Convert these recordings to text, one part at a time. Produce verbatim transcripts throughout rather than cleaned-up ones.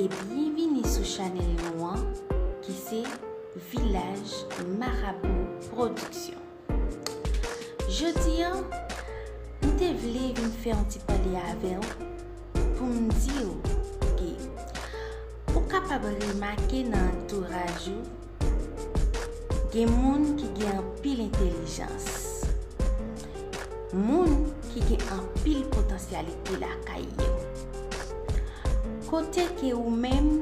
E byenvini sou chanèl nou an ki se Vilaj Marabou Production. Jodi a, m te vle vin fè yon ti pale avè w pou m di w ke ou kapab remake nan antouraj ou gen moun ki gen anpil entèlijans, moun ki gen anpil potansyalite lakay yo. Kote ke ou menm,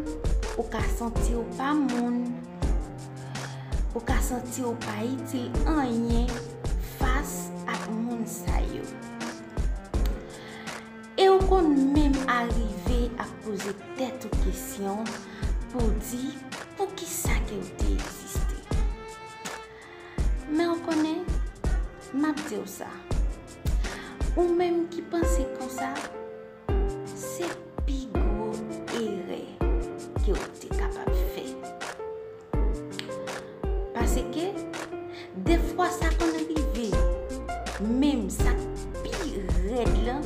ou ka santi w pa moun, ou ka santi w pa itil anyen fas ak moun sa yo. E ou konn menm arive ap poze tèt ou kesyon pou w di poukisa ke w te egziste. Men ou konnen, m ap di w sa. Ou menm ki panse konsa, se pi gwo erè ke w te kapab fè. Paske, defwa sa konn rive, menm sa k pi rèd lan,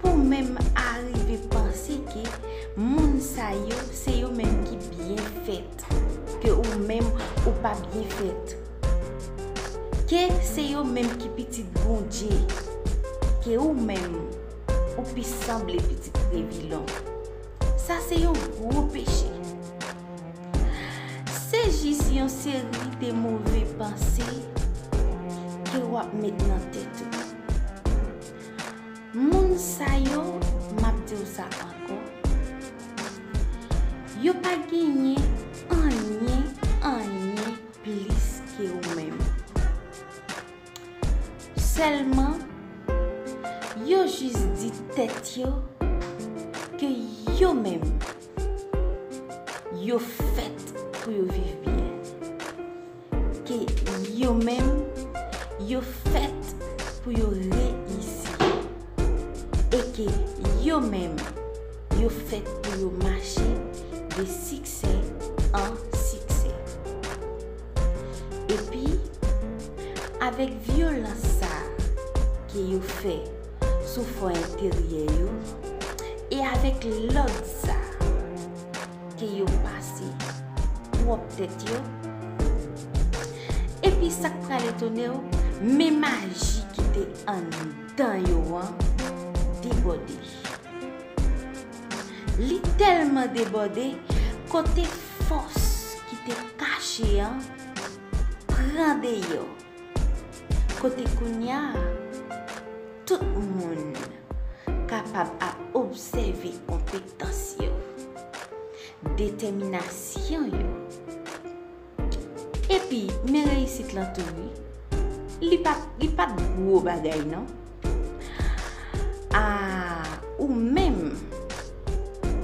pou menm arive panse ke moun sa yo, se yo menm ki byen fèt, ke ou menm ou pa byen fèt, ke se yo menm ki pitit Bondye, ke ou menm ou pi sanble pitit Revilon. Sa se yon gwo peche. Se jis yon seri de move panse ke w ap met nan tèt ou. Moun sa yo, m ap di w sa ankò, yo pa genyen anyen, anyen plis ke ou menm. Sèlman, yo jis di tèt yo ke yo menm, yo fèt pou yo viv byen. Ke yo menm, yo fèt pou yo reyisi. E ke yo menm, yo fèt pou yo mache de siksè an siksè. Epi, avèk vyolans sa a ke yo fè sou fò enteryè yo, e avèk lòd sa a ke yo pase pwòp tèt yo, epi sa k pral etone w, men maji ki te anndan yo an debòde. Li tèlman debòde, kote fòs ki te kache an pran deyò. Kote kounye a, tout moun kapab ap obsève konpetans yo, detèminasyon yo. Epi, men reyisit lan tou wi. Li pa, li pa t gwo bagay non. A, ou menm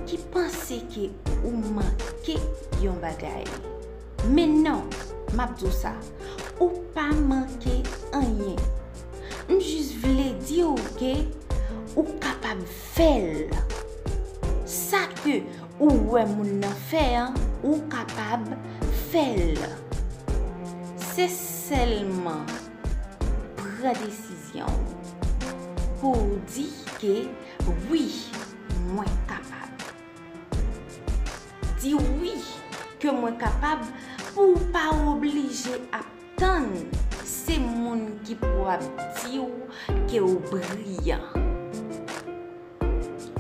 ki panse ke ou manke yon bagay. Men non, m ap di w sa, ou pa manke anyen. M jis vle di w ke ou kapab fè l. Sa ke ou wè moun nan fè an, ou kapab fè l. Se sèlman pran desizyon w pou w di ke wi, mwen kapab. Di wi ke mwen kapab pou w pa oblije ap tann se moun ki pou ap di w ke w briyan.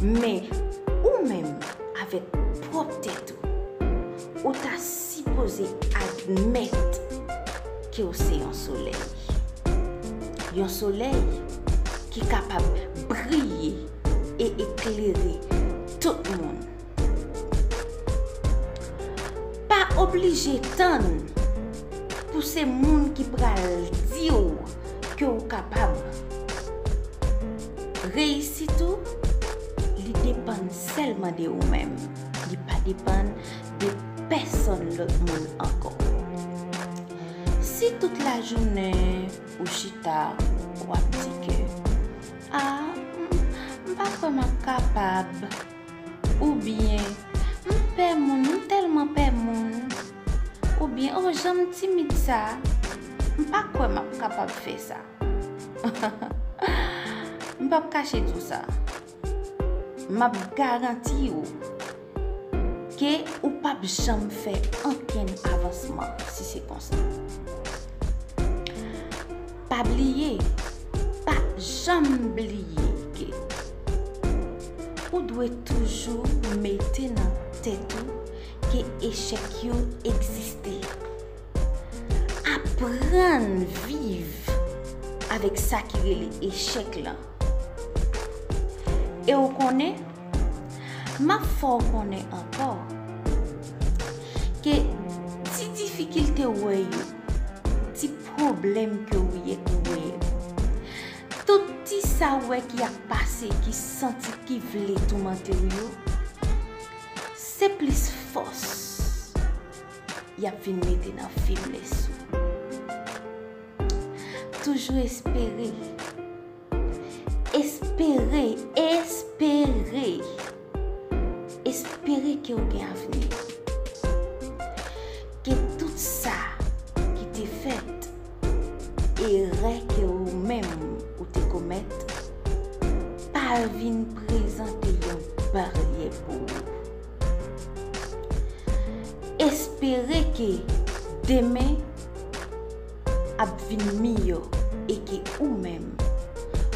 Men, ou menm, avèk pwòp tèt ou, ou ta sipoze admèt ke w se yon solèy. Yon solèy ki kapab briye e eklere tout moun. Pa oblije tann pou se moun ki pral di w ke w kapab. Reyisit ou, li depann sèlman de ou menm. Li pa depann de pèsonn lòt moun ankò. Si tout lajounen ou chita, w ap di ke, "A, m, m pa kwè m ap kapab." Oubyen, "M pè moun, m tèlman pè moun." Oubyen, "O, jan m timid sa, m pa kwè m ap kapab fè sa." M p ap kache di w sa. M ap garanti w ke ou p ap janm fè ankenn avansman si se konsa. Pa bliye, pa janm bliye ke ou dwe toujou mete nan tèt ou ke echèk yo egziste. Aprann viv avèk sa ki rele echèk lan. E w konnen, m ap fè w konnen ankò ke ti difikilte w wè yo, ti pwoblèm ke w ye, w wè yo, tout ti sa w wè ki ap pase, ki santi ki vle toumante w yo, se plis fòs y ap vin mete nan feblès ou. Toujou espere. Espere, espere. Espere ke w gen avni. Ke tout sa ki te fèt, erè ke ou menm ou te komèt, pa vin prezante yon baryè pou ou. Espere ke demen ap vin miyò e ke ou menm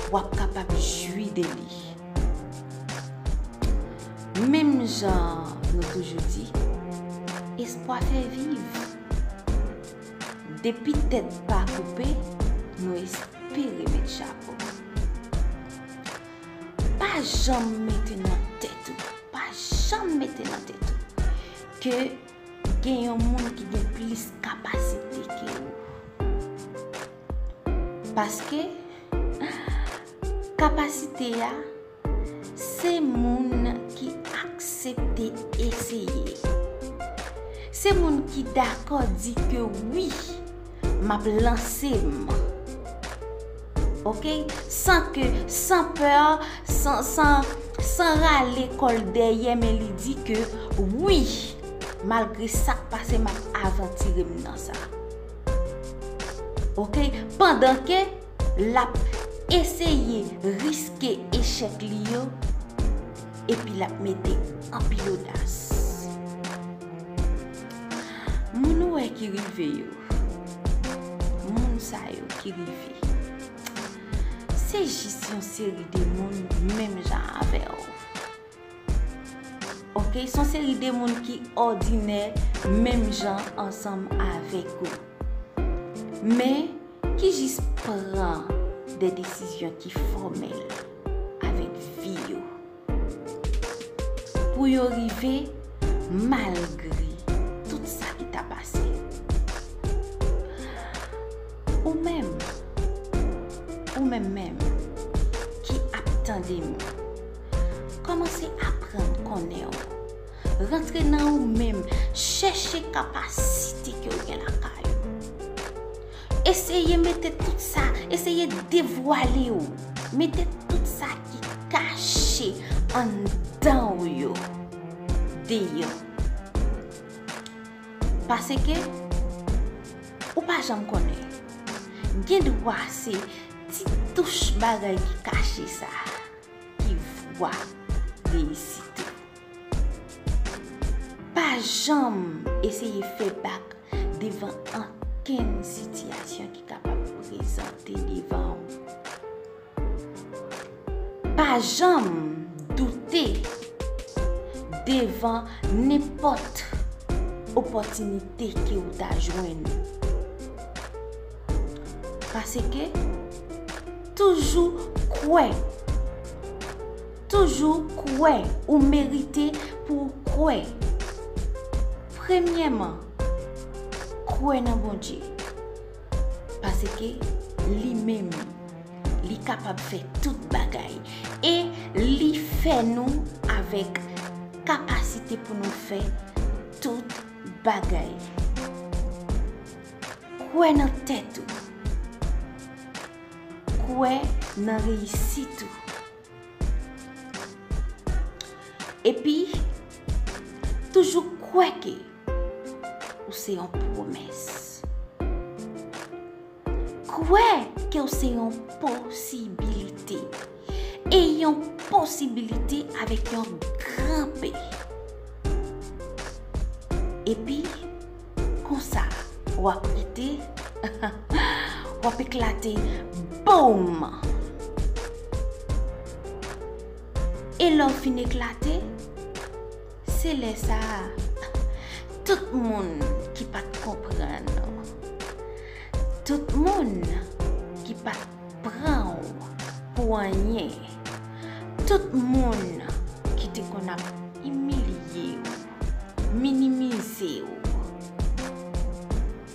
w ap kapab jwi de li. Menm jan nou toujou di, espwa fè viv. Depi tèt pa koupe, nou espere met chapo. Pa janm mete nan tèt ou, pa janm mete nan tèt ou ke gen yon moun ki gen plis kapasite ke ou. Paske kapasite a, se moun ki aksepte eseye. Se moun ki dakò di ke wi, m ap lanse m. Oke? San ke, san pè, san, san, san rale kò l dèyè, men li di ke wi, malgre sa k pase, m ap avantire m nan sa. Oke? Pandan ke l ap eseye riske echèk li yo, epi l ap mete anpil odas. Moun ou wè ki rive yo, moun sa yo ki rive, se jis yon seri de moun menm jan avè w. Oke, se yon seri de moun ki òdinè menm jan ansanm avèk ou. Men, ki jis pran de desizyon ki fòmèl avèk vi yo. Pou yo rive malgre tout sa ki ta pase. Ou menm, ou menm menm, ki ap tande m, kòmanse aprann konnen w. Rantre nan ou menm, chèche kapasite ke w gen lakay ou. Eseye mete tout sa, eseye devwale w. Mete tout sa ki kache anndan w yo deyò. Paske ou pa janm konnen. Gen dwa se ti touch bagay ki kache sa ki vwa reyisit ou. Pa janm eseye fè bak devan ankenn sitiyasyon ki kapab prezante devan ou. Pa janm doute devan nenpòt opòtinite ke ou ta jwenn. Paske toujou kwè, toujou kwè ou merite pou w kwè. Premyèman, kwè nan Bondye. Paske li menm, li kapab fè tout bagay. E li fè nou avèk kapasite pou nou fè tout bagay. Kwè nan tèt ou. Kwè nan reyisit ou. Epi, toujou kwè ke ou se yon pwomès. Kwè ke w se yon posibilite. E yon posibilite avèk yon gran P. Epi, konsa, w ap rete, w ap eklate, boum! E lè w fin eklate, se lè sa a, tout moun ki pa t konprann ou, tout moun ki pa t pran w pou anyen, tout moun ki te konn ap imilye w, minimize w,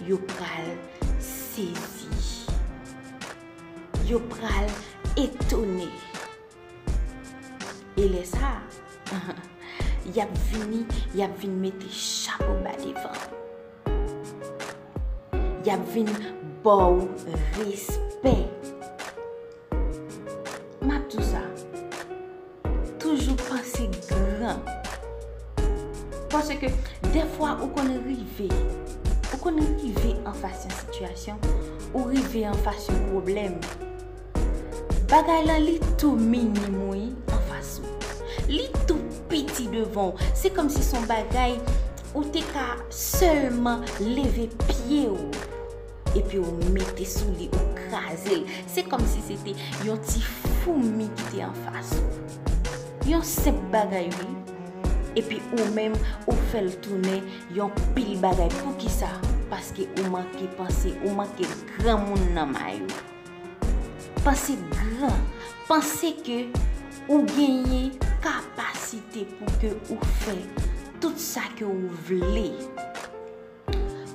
yo pral sezi. Yo pral etone. E lè sa a, y ap vini, y ap vin mete chapo ba devan w. Y ap vin ba w respè. M ap di w sa, toujou panse gran. Paske dèfwa ou konn rive, ou konn rive anfas yon sitiyasyon, ou rive anfas yon pwoblèm. Bagay lan li tou minim wi anfas ou. Li tou piti devan w. Se kòmsi se yon bagay ou te ka sèlman leve pye w. Epi ou mete sou li, ou kraze l. Se kòmsi se te yon ti foumi ki te anfas ou. Yon senp bagay wi. Epi ou menm, ou fè l tounen yon pil bagay. Poukisa? Paske ou manke panse, ou manke granmoun nan may ou. Panse gran. Panse ke ou genyen kapasite pou ke ou fè tout sa ke ou vle.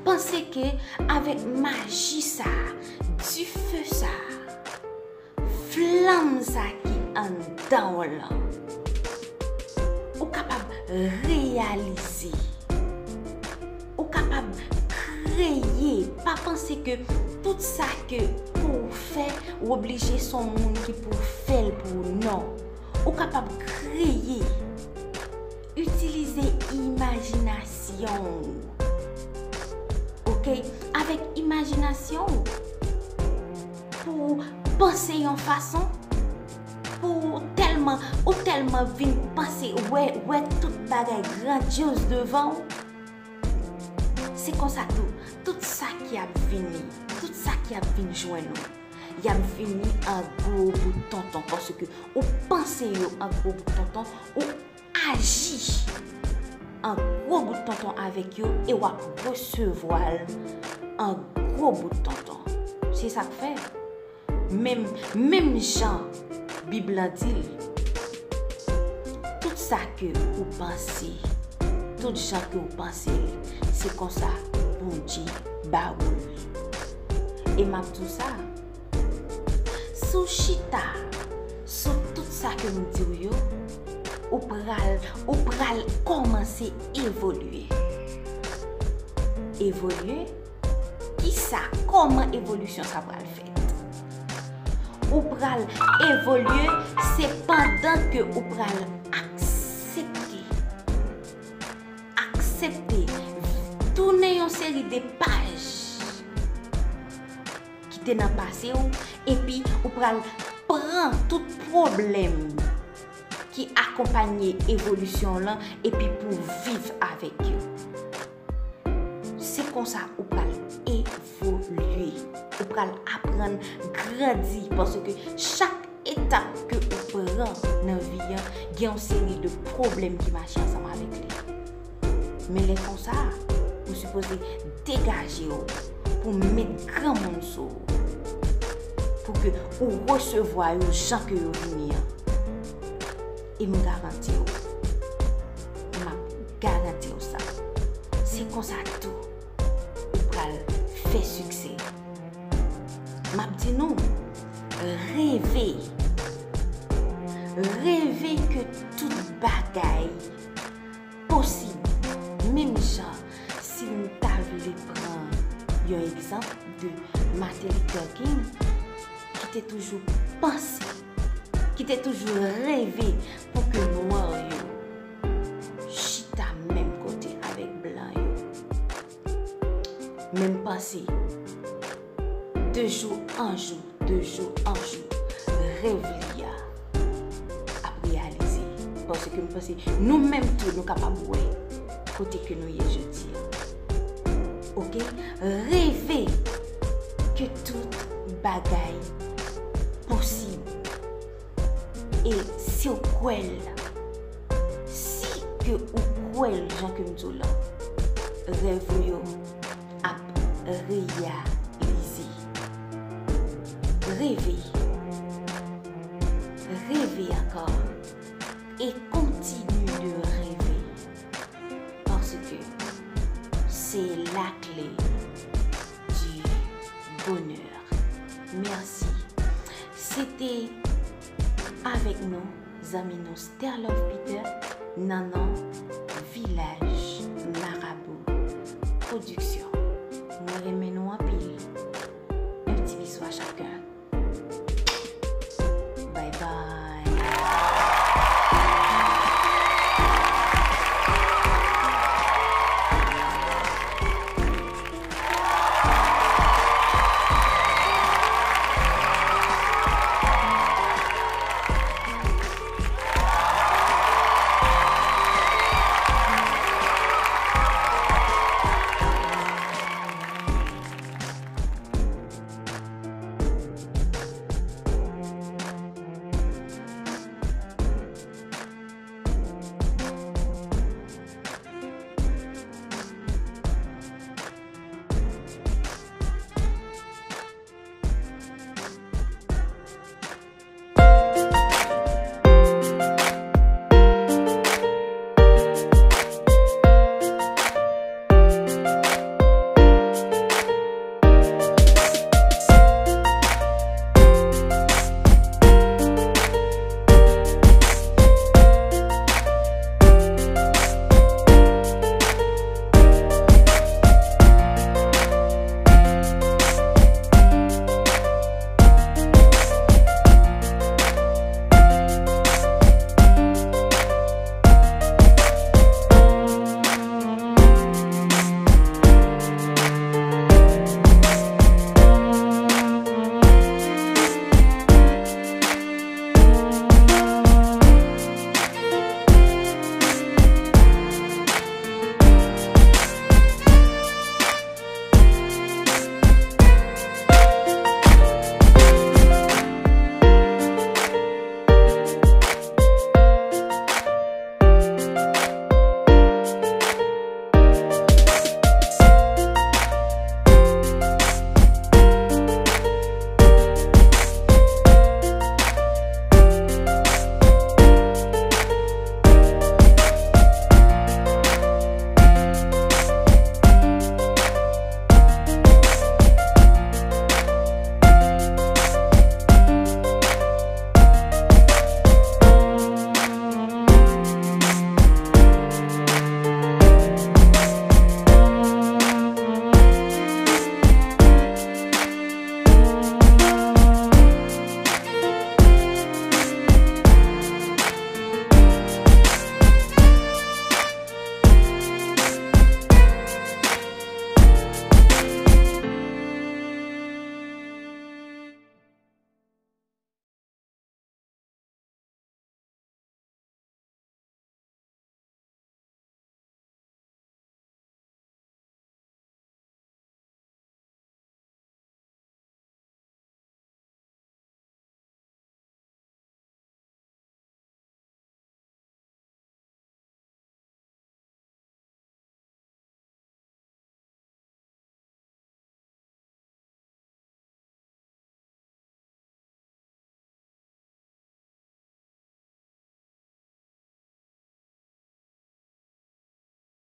Panse ke avèk maji sa a, dife sa a, flanm sa ki anndan w lan, ou kapab reyalize, ou kapab kreye. Pa panse ke tout sa ke pou w fè, ou oblije se yon moun ki pou fè l pou ou. Non. Ou kapab kreye. Itilize imajinasyon w. Oke? Avèk imajinasyon w, pou w panse yon fason, pou w tèlman, ou tèlman vin panse, wè, wè tout bagay grandyoz devan w. Se konsa tou, tout sa ki ap vini, tout sa ki ap vin jwenn ou, y ap vini an gwo bout tonton, paske ou panse yo an gwo bout tonton, ou aji an gwo bout tonton avèk yo e w ap resevwa l an gwo bout tonton. Se sa k fè, menm, menm jan Bib lan di l, tout sa ke ou panse, tout jan ke ou panse l, se konsa Bondye ba ou l. E m ap di w sa, si w chita sou tout sa ke m di w yo, ou pral, ou pral kòmanse evolye. Evolye? Kisa? Kòman evolisyon sa pral fèt? Ou pral evolye, se pandan ke ou pral aksepte. Aksepte. Tounen yon seri de paj ki te nan pase w, epi ou pral pran tout pwoblèm ki akonpanye evolisyon w lan, epi pou w viv avèk yo. Se konsa ou pral evolye, ou pral aprann grandi, paske chak etap ke ou pran nan vi an, gen yon seri de pwoblèm ki mache ansanm avèk li. Men lè konsa, ou sipoze degaje w pou met granmoun sou ou, pou ke ou resevwa yo jan ke yo vini an. E m garanti w, m ap garanti w sa, se konsa tou ou pral fè siksè. M ap di nou, reve. Reve ke tout bagay posib. Menm jan, si m ta vle pran yon egzanp de Martin Luther King, ki te toujou panse, ki te toujou reve pou ke nwa yo chita menm kote avèk blan yo. Men m panse, de jou an jou, de jou an jou, rèv li a ap reyalize. Paske m panse nou menm tou nou kapab wè kote ke nou ye jodi a. Oke? Reve ke tout bagay posib. E si w kwè l, si ke ou kwè l jan ke m di w la, rèv ou yo ap reyalize. Reve. Reve ankò. E continue de rêver. Parce que c'est la clé du bonheur. Mèsi. Se te avèk nou, zanmi nou Sterlove Peter, nan non Vilaj Marabou Production. Mwen renmen nou anpil. Un petit bisou à chacun.